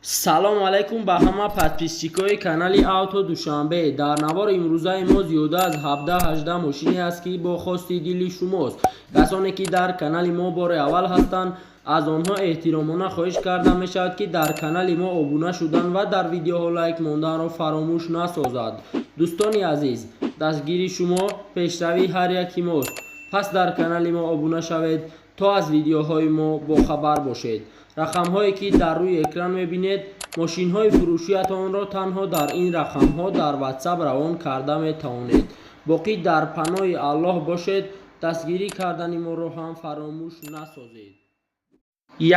Салому алайкум ба ҳама подписчикои канали Авто Душанбе. Дар навори имрӯзаи мо зиёда аз 17-18 мошине аст, ки бо хости дили шумост. Касоне ки дар канали мо бори аввал ҳастанд, аз онҳо эҳтиромона хоҳиш карда мешавад, ки дар канали мо обуна шудан ва дар видеоҳо лайк монданро фаромӯш насозад. Дӯстони азиз, дастгири шумо пешравии ҳар яки мост. Пас дар канали мо обуна шавед, то аз видеоҳои мо бохабар бошед. Рақамҳое ки дар рӯи экран мебинед, мошинҳои фурӯшиятонро танҳо дар ин рақамҳо дар Ватсап равон карда метавонед. Боқӣ дар паноҳи Аллоҳ бошед. Дастгирӣ кардани моро ҳам фаромӯш насозед.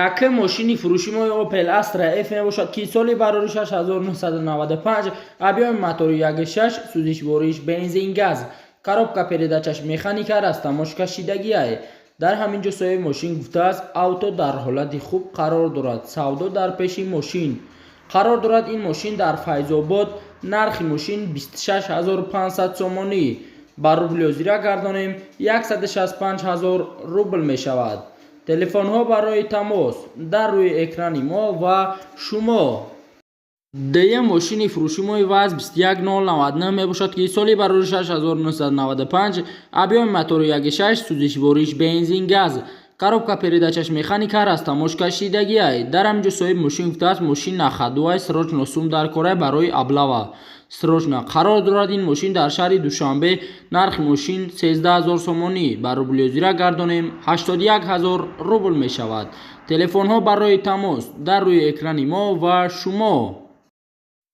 Якум мошини фурӯши мои Opel Astra F мебошад, ки соли бароришаш 1995, объёми мотори 1.6, сӯзишвориш бензин, газ, коробка передачаш механика, растаможка шидагиай. Дар ҳамин ҷо соҳиби мошин гуфтааст, авто дар ҳолати хуб қарор дорад, савдо дар пеши мошин. Қарор дорад ин мошин дар Файзобод. Нархи мошин 26 500 сомонӣ, ба рубли ҳозира гардонем, 165 000 рубл мешавад. Телефонҳо барои тамос дар рӯи экрани мо ва шумо. Дуюм мошини фурӯши мои ВАЗ 21099 мебошад, ки соли бароришаш 1995, объёми мотори 1.6, сӯзишвориш бензин, газ, коробка передачаш механика, растаможка шидагиай. Дар ҳамин ҷо соҳиби мошин гуфтааст, мошин на ходу ай, срочно сум дар корай, барои облава срочно. Қарор дорад ин мошин дар шаҳри Душанбе. Нархи мошин 13 000 сомонӣ, ба рубли ҳозира гардонем, 81 000 рубл мешавад. Телефонҳо барои тамос дар рӯи экрани мо ва шумо.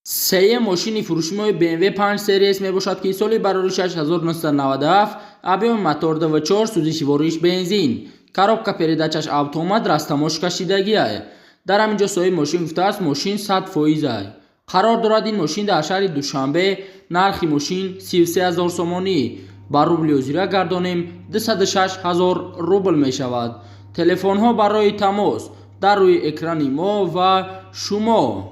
Сеюм мошини фурӯши мои BMW 5 Series мебошад, ки соли бароришаш 1997, объёми мотор 2.4, сӯзишвориш бензин, коробка передачаш автомат, растаможка шидагиай. Дар ҳамин ҷо соҳиби мошин гуфтааст, мошин 100 фоизай. Қарор дорад ин мошин дар шаҳри Душанбе. Нархи мошин 33 ҳазор сомонӣ, ба рубли ҳозира гардонем, 206 ҳазор рубл мешавад. Телефонҳо барои тамос дар рӯи экрани мо ва шумо.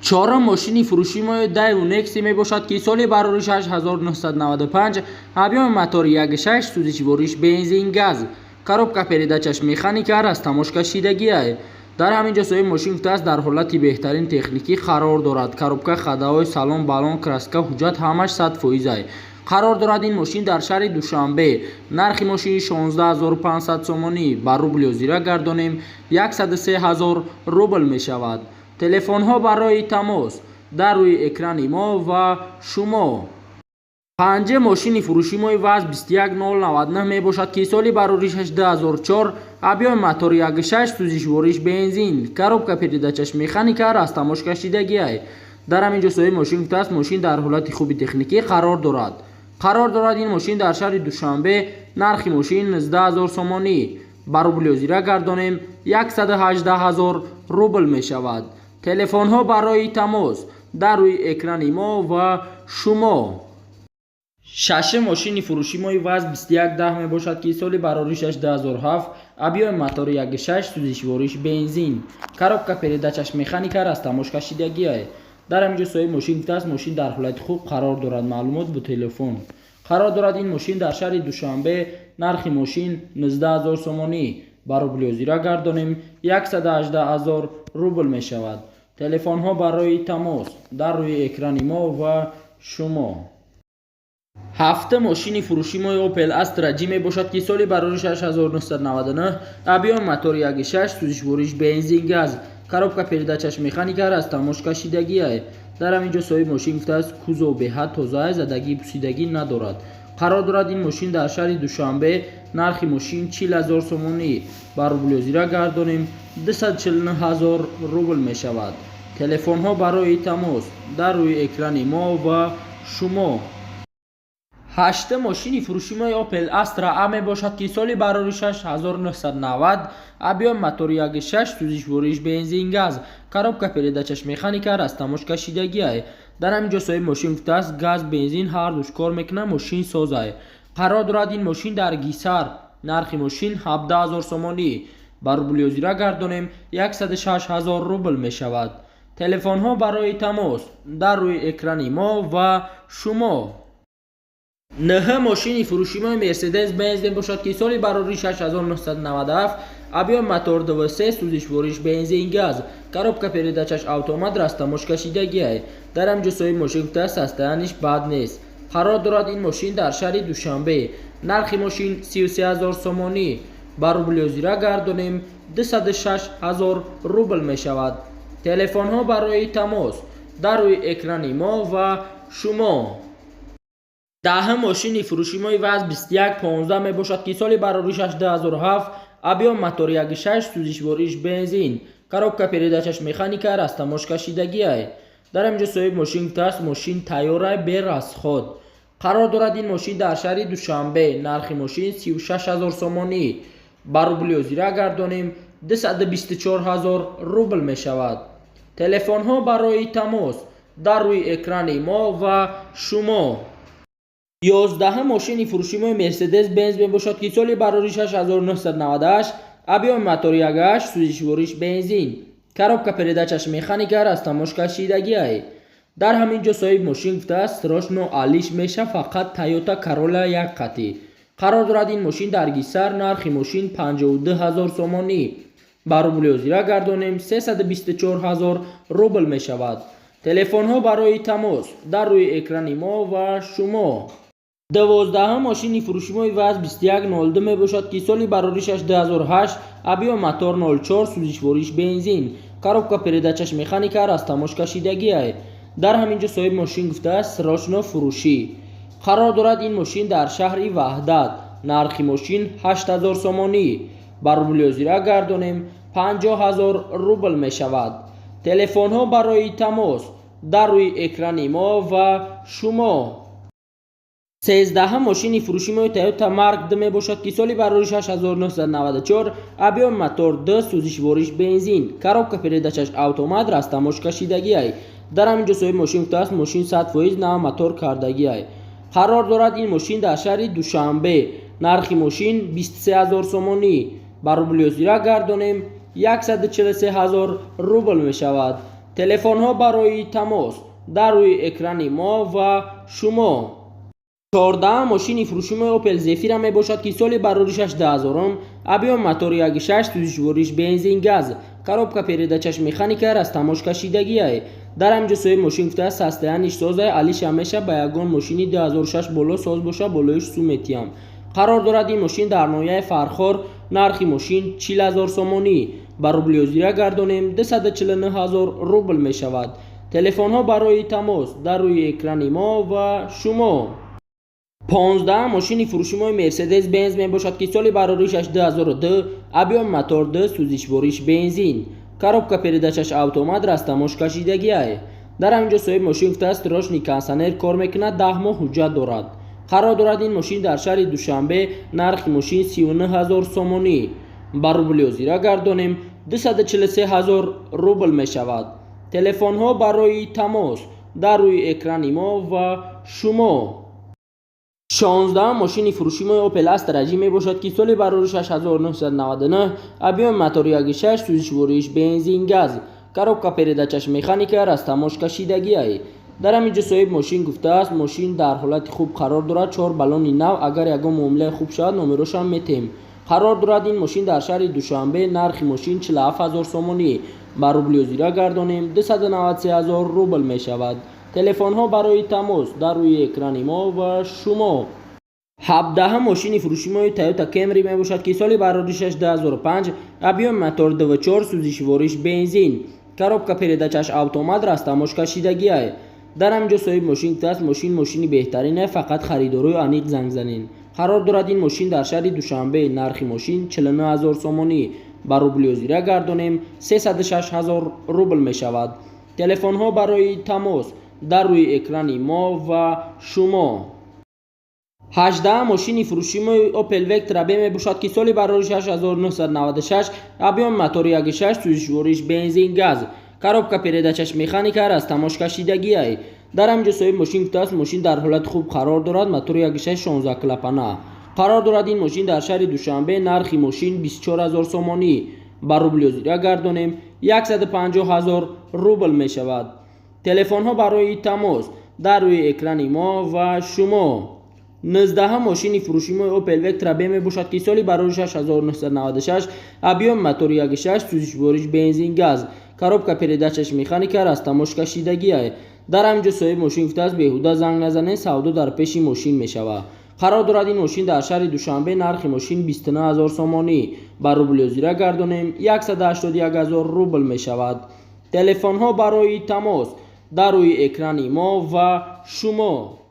Чорум мошини фурӯши мо Daewoo Nexia мебошад, ки соли бароришаш 1995, объёми мотори 1.6, сӯзишвориш бензин, газ, коробка передачаш механика, растаможка шидагиай. Дар ҳамин ҷо соҳиби мошин гуфтааст, дар ҳолати беҳтарин техникӣ қарор дорад. Коробка, ходовой, салон, баллон, краска, ҳуҷҷат ҳамаш 100 фоизай. Қарор дорад ин мошин дар шаҳри Душанбе. Нархи мошин 16 500 сомонӣ, ба рубли ҳозира гардонем, 103 ҳазор рубл мешавад. Телефонҳо барои тамос дар рӯи экрани мо ва шумо. Панҷум мошини фурӯши мои ВАЗ 21099 мебошад, ки соли бароришаш 2004, объёми мотори 1.6, сӯзишвориш бензин, коробка передачаш механика, растаможка шидагиай. Дар ҳамин ҷо соҳиби мошин гуфтааст, мошин дар ҳолати хуби техникӣ қарор дорад. Қарор дорад ин мошин дар шаҳри Душанбе. Нархи мошин 19 ҳазор сомонӣ, ба рубли ҳозира гардонем, 118 ҳазор рубл мешавад. Телефонҳо барои тамос дар рӯи экрани мо ва шумо. Шашум мошини фурӯши мои ВАЗ 2110 мебошад, ки соли бароришаш 2007, объёми мотори 1.6, сӯзишвориш бензин, коробка передачаш механика, растаможка шидагиай. Дар ҳамин ҷо соҳиби мошин гуфтааст, мошин дар ҳолати хуб қарор дорад. Маълумот бо телефон. Қарор дорад ин мошин дар шаҳри Душанбе. Нархи мошин 19 ҳазор сомонӣ, ба рубли ҳозира гардонем, 118 ҳазор рубл мешавад. Телефонҳо барои тамос дар рӯи экрани мо ва шумо. Ҳафтум мошини фурӯши мои Opel Astra J мебошад, ки соли бароришаш 1999, объёми мотори 1.6, сӯзишвориш бензин, газ, коробка передачаш механика, растаможка шидагиай. Дар ҳамин ҷо соҳиби мошин гуфтааст, кузов беҳад тозаа, задагӣ, пусидагӣ надорад. Қарор дорад ин мошин дар шаҳри Душанбе. Нархи мошин 40 ҳазор сомонӣ, ба рубли ҳозира гардонем, 249 ҳазор рубл мешавад. Телефонҳо барои тамос дар рӯи экрани мо ва шумо. Ҳаштум мошини фурӯши мои Opel Astra A мебошад, ки соли бароришаш 1990, объёми мотори 1.6, сӯзишвориш бензин, газ, коробка передачаш механика, растаможка шидагиай. Дар ҳамин ҷо соҳиби мошин гуфтааст, газ, бензин ҳар душ кор мекунад, мошин созай. Қарор дорад ин мошин дар Гисар. Нархи мошин 17 ҳазор сомонӣ, ба рубли ҳозира гардонем, 106 ҳазор рубл мешавад. Телефонҳо барои тамос дар рӯи экрани мо ва шумо. Нӯҳум мошини фурӯши мои Мерседес Бенз мебошад, ки соли бароришаш 1997. Объём мотор 2,3, сӯзишвориш бензин, газ, коробка передачаш автомат, растаможка шидагиай. Дар ҳамин ҷо соҳиби мошин гуфтааст, состояниш бад нест. Қарор дорад ин мошин дар шаҳри Душанбе. Нархи мошин 33 000 сомонӣ. Ба рубли ҳозира гардонем, 206 000 рубл мешавад. Телефонҳо барои тамос дар рӯи экрани мо ва шумо. Даҳум мошини фурӯши мои ВАЗ 2115 мебошад, ки соли бароришаш 2007, объём мотор 1,6, сӯзишвориш бензин, коробка передачаш механика, растаможка шидагиай. Дар ҳамин ҷо соҳиби мошин гуфтааст, мошин тайёрай, без расход. Қарор дорад ин мошин дар шаҳри Душанбе. Нархи мошин 36 000 сомонӣ. Ба рубли ҳозира гардонем, 224 000 рубл мешавад. Телефонҳо барои тамос дар рӯи экрани мо ва шумо. 11-ум мошини фурӯши мои Мерседес Бенз мебошад, ки соли бароришаш 1998, объёми мотор 1,8, сӯзишвориш бензин, коробка передачаш механика, растаможка шидагиай. Дар ҳамин ҷо соҳиби мошин гуфтааст, срочно алиш меша, фақат Тойота Королла як қатӣ. Қарор дорад ин мошин дар Гисар. Нархи мошин 52 000 сомонӣ. Ба рубли ҳозира гардонем, 324 000 рубл мешавад. Телефонҳо барои тамос дар рӯи экрани мо ва шумо. 12-ум мошини фурӯши мои ВАЗ 2102 мебошад, ки соли бароришаш 2008, объём мотор 04, сӯзишвориш бензин, коробка передачаш механика, растаможка шидагиай. Дар ҳамин ҷо соҳиби мошин гуфтааст, срочно фурӯшӣ. Қарор дорад ин мошин дар шаҳри Ваҳдат. Нархи мошин 8000 сомонӣ. Ба рубли ҳозира гардонем, 50 000 рубл мешавад. Телефонҳо барои тамос дар рӯи экрани мо ва шумо. 13-ум мошини фурӯши мои Тойота Марк Д мебошад, ки соли бароришаш 1994, объёми мотор Д, сӯзишвориш бензин, коробка передачаш автомат, растаможка шидагиай. Дар ҳамин ҷо соҳиби мошин гуфтааст, мошин 100% нав мотор кардагиай. Қарор дорад ин мошин дар шаҳри Душанбе. Нархи мошин 23 000 сомонӣ. Ба рубли ҳозира гардонем, 143 000 рубл мешавад. Телефонҳо барои тамос дар рӯи экрани мо ва шумо. 14-ум мошини фурӯши мои Опел Зефира мебошад, ки соли бароришаш 2000-ум, объём мотори 1,6, сӯзишвориш бензин, газ, коробка передачаш механика, растаможка шидагиай. Дар ҳамин ҷо соҳиби мошин гуфтааст, состояниш созай, алиша меша, ба ягон мошини 2006 боло соз боша, болоиш су метиҳам. Қарор дорад ин мошин дар ноҳияи Фархор. Нархи мошин 40 000 сомонӣ. Ба рубли ҳозира гардонем, 249 000 рубл мешавад. Телефонҳо барои тамос дар рӯи экрани мо ва шумо. 15-ум мошини фурӯши мои Мерседес Бенз мебошад, ки соли бароришаш 2002, объёми мотор Д, сӯзишвориш бензин, коробка передачаш автомат, растаможка шидагиай. Дар ҳамин ҷо соҳиби мошин гуфтааст, срочный, кондитсионер кор мекунад, 10 моҳ ҳуҷҷат дорад. Қарор дорад ин мошин дар шаҳри Душанбе. Нархи мошин 39 000 сомонӣ. Ба рубли ҳозира гардонем, 243 000 рубл мешавад. Телефонҳо барои тамос дар рӯи экрани мо ва шумо. 16-ум мошини фурӯши мои Опел Астра J мебошад, ки соли бароришаш 1999, объёми мотори 1,6, сӯзишвориш бензин, газ, коробка передачаш механика, растаможка шидагиай. Дар ҳамин ҷо соҳиби мошин гуфтааст, мошин дар ҳолати хуб қарор дорад, чор баллони нав, агар ягон муомилаи хуб шавад, номерошам метем. Қарор дорад ин мошин дар шаҳри Душанбе. Нархи мошин 47 000 сомонӣ. Ба рубли ҳозира гардонем, 293 000 рубл мешавад. Телефонҳо барои тамос дар рӯи экрани мо ва шумо. 17-ум мошини фурӯши мои Тойота Кемри мебошад, ки соли бароришаш 2005, объёми мотор 2,4, сӯзишвориш бензин, коробка передачаш автомат, растаможка шидагиай. Дар ҳамин ҷо соҳиби мошин гуфтааст, мошин мошини беҳтарине, фақат харидорои аниқ занг занен. Қарор дорад ин мошин дар шаҳри Душанбе. Нархи мошин 49 000 сомонӣ. Ба рубли ҳозира гардонем, 306 000 рубл мешавад. Телефонҳо барои тамос дар рӯи экрани мо ва шумо. 18-ум мошини фурӯши мои Опел Вектра Б мебошад, ки соли бароришаш 1996, объёми мотори 1,6, сӯзишвориш бензин, газ, коробка передачаш механика, растаможка шидагиай. Дар ҳамин ҷо соҳиби мошин гуфтааст, мошин дар ҳолати хуб қарор дорад, мотори 1,6, 16 клапана. Қарор дорад ин мошин дар шаҳри Душанбе. Нархи мошин 24 000 сомонӣ. Ба рубли ҳозира гардонем, 150 000 рубл мешавад. Телефонҳо барои тамос дар рӯи экрани мо ва шумо. 19-ҳам мошини фурӯшимои Opel Vectra B мебошад, ки соли барори 6996, объёми мотори 1.6, сӯзишвориш бензин, газ, коробка передачаш механика, растаможка шидагиай. Дар ҳамин ҷо соҳиби мошин гуфтааст: беҳуда занг назанед, савдо дар пеши мошин мешавад. Қарор дорад ин мошин дар шаҳри Душанбе. Нархи мошин 29 0 сомонӣ, ба рубли ҳозира гардонем, 181 000 рубл мешавад. Телефонҳо барои тамос дар рӯи экрани мо ва шумо.